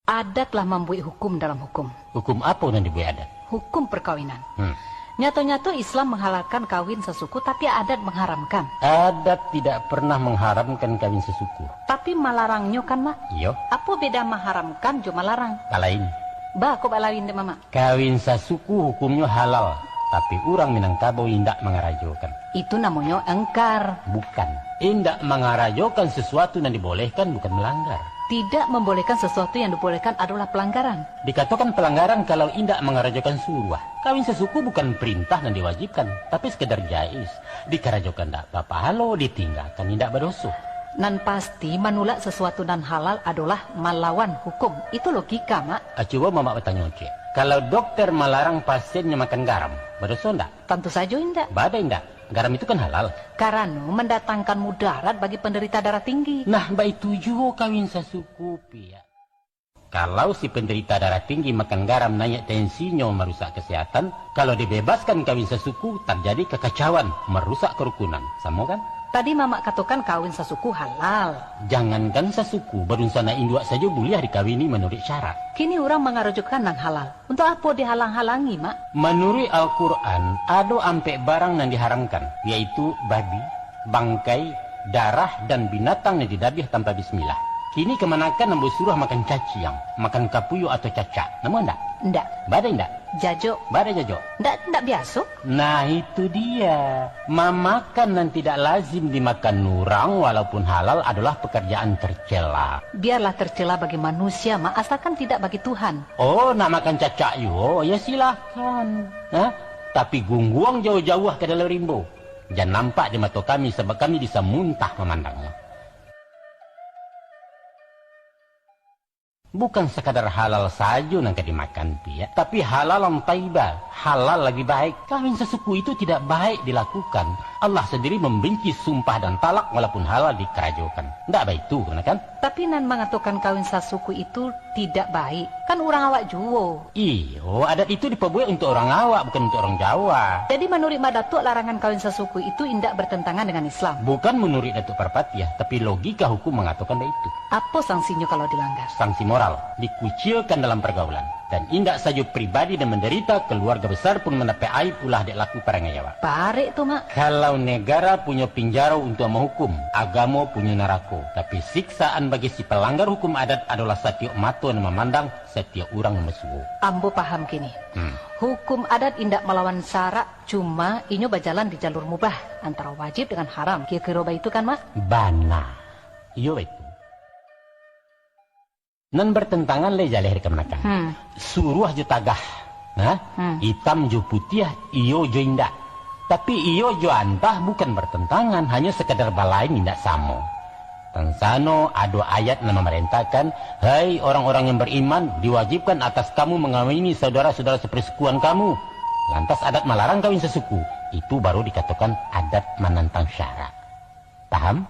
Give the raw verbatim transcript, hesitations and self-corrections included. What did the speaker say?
Adat lah mambuek hukum dalam hukum. Hukum apo nan dibuek adat? Hukum perkawinan. Hmm. Nyato-nyato Islam menghalalkan kawin sasuku, tapi adat mengharamkan. Adat tidak pernah mengharamkan kawin sasuku. Tapi malarangnyo kan, Mak? Iyo. Apo beda maharamkan jo malarang? Balain. Ba, kok balain dek Mamak? Kawin sasuku hukumnyo halal, tapi urang Minangkabau indak mangarajokan. Itu namonyo engkar. Bukan. Indak mangarajokan sesuatu nan dibolehkan bukan melanggar. Tidak membolehkan sesuatu yang dibolehkan adalah pelanggaran. Dikatokan pelanggaran kalau indak mangarajokan suruah. Kawin sasuku bukan perintah nan diwajibkan, tapi sekedar jaiz. Dikarajokan ndak bapahalo, ditinggakan indak badoso. Nan pasti, manulak sasuatu nan halal adolah malawan hukum. Itu logika, Mak. Ah, cubo Mamak batanyo ciek. Kalau dokter malarang pasiennyo makan garam, badoso ndak? Tantu sajo indak. Baa indak? Garam itu kan halal. Karano mandatangkan mudarat bagi penderita darah tinggi. Nah, baitu juo kawin sasuku, Piak. Kalau si penderita darah tinggi makan garam, naiak tensinyo, marusak kesehatan, kalau dibebaskan kawin sasuku, tarjadi kekacauan, marusak kerukunan. Samo kan? Tadi Mamak katokan kawin sasuku halal. Jangankan sasuku, badunsanak induak sajo buliah dikawini manuruik syarak. Kini urang mangarajokan nan halal. Untuak apo dihalang-halangi, Mak? Manuruik Al-Quran, ado ampek barang nan diharamkan, yaitu babi, bangkai, darah, dan binatang nan didabiah tanpa bismillah. Kini kamanakan ambo suruah makan caciang, makan kapuyuak atau cacak. Namuah ndak? Ndak. Baa indak? Jajok. Baa jajok? Ndak, ndak biaso. Nah, itu dia. Mamakan nan tidak lazim dimakan urang, walaupun halal, adolah pekerjaan tercela. Biarlah tercela bagi manusia, Mak, asalkan tidak bagi Tuhan. Oh, nak makan cacak juo? Ya, silahkan. Hah? Tapi gungguang jauah-jauah ka dalam rimbo. Jan nampak di mato kami, sabab kami bisa muntah mamandangnyo. Bukan sakadar halal sajo nan ka dimakan, Piak, tapi halalan thayyibah, halal labiah baik. Kawin sasuku itu tidak baik dilakukan. Allah sandiri membenci sumpah dan talak walaupun halal dikarajokan. Ndak baitu, kan? Tapi nan mangatokan kawin sasuku itu tidak baik, kan urang awak juo. Iyo, adat itu dipabuek untuak urang awak, bukan untuak urang Jawa. Jadi, manuruik Mak Datuak, larangan kawin sasuku itu indak bertentangan dengan Islam? Bukan manuruik Datuak Parpatiah, tapi logika hukum mangatokan baitu. Apo sangsinyo kalau dilanggar? Sangsi moral, dikucilkan dalam pergaulan. Dan indak sajo pribadi nan mandarita, keluarga besar pun mandapek aib ulah dek laku parangai awak. Barek tu, Mak. Kalau negara punyo pinjaro untuak mahukum, agamo punyo narako, tapi siksaan bagi si palanggar hukum adat adolah satiok mato nan mamandang, satiok urang nan basuo. Ambo paham kini. Hmm. Hukum adat indak malawan syarak, cuma inyo bajalan di jalur mubah, antara wajib dengan haram. Kiro-kiro baitu kan, Mak? Bana. Iyo, baitu. Nan bertentangan lai jaleh di kamanakan. Hmm. Suruah jo tagah. Nah, Hmm. itam jo putiah, iyo jo indak. Tapi iyo jo antah bukan bertentangan, hanyo sekadar balain indak samo. Tansano ado ayat nan mamarentahkan, "Hai orang-orang yang beriman, diwajibkan atas kamu mengawini saudara-saudara sepersekuan kamu." Lantas adat malarang kawin sasuku, itu baru dikatokan adat manantang syarak. Paham?